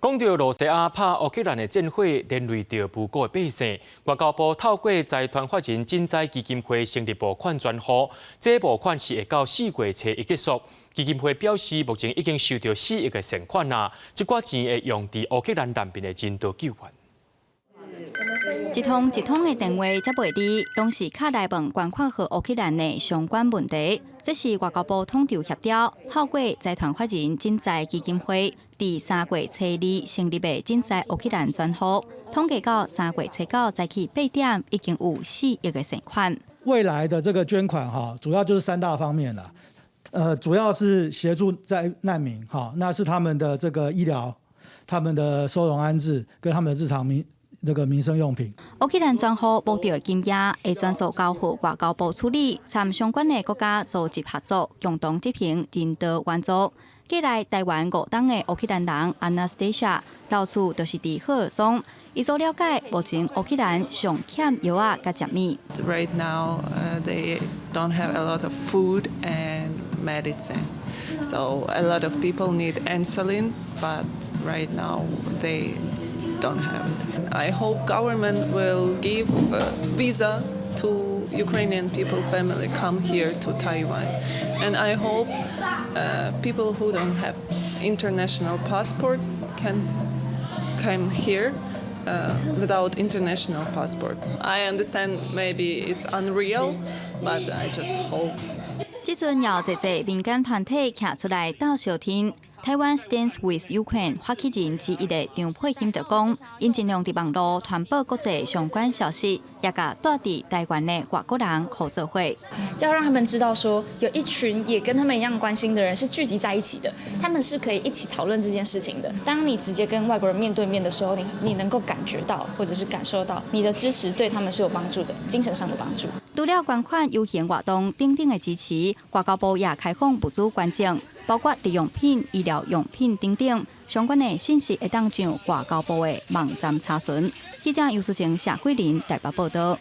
講到羅西亞拍烏克蘭的戰火，連累著無辜的百姓。外交部透過財團法人賑災基金會成立募款專戶，這募款是會到4月初一結束。基金會表示，目前已經收到4億的善款啊，這寡錢會用佇烏克蘭難民的人道救援。一通一通的電話接袂離，攏是敲來問捐款予烏克蘭的相關問題。這是外交部統籌協調，透過財團法人賑災基金會，佇3月初二成立的賑災烏克蘭專戶，統計到3月初九早起8點，已經有4億的善款。未來的這個捐款哈，主要就是三大方面啦。主要是協助在難民哈，那是他們的這個醫療、他們的收容安置跟他們的日常民那個民生用品。烏克蘭專戶募著的金額會全數交予外交部處理，參相關的國家組織合作，共同執行人道援助。過來台灣5冬的烏克蘭人 Anastasia 老厝就是佇赫爾松，伊所了解，目前烏克蘭上欠藥仔佮食物。 Right now, they don't have a lot of food and medicine, so a lot of people need insulin, but right now they don't have it. I hope government will give visa to Ukrainian people family come here to Taiwan, and I hope people who don't have international passport can come here without international passport. I understand maybe it's unreal, but I just hope. 這陣有濟濟民間團體徛出來鬥相挺。台灣 Stands with Ukraine 發起人之一的張佩欣就講，𪜶盡量佇網路傳播國際相關消息，也共蹛佇台灣的外國人箍做伙。要讓他們知道，說有一群也跟他們一樣關心的人是聚集在一起的，他們是可以一起討論這件事情的。當你直接跟外國人面對面的時候，你能夠感覺到或者是感受到你的支持對他們是有幫助的，精神上的幫助。除了捐款、遊行活動等等的支持，外交部也開放物資捐贈，包括日用品、醫療用品等等，相關的信息會當上外交部的網站查詢。記者尤淑靜、謝桂林台北報道。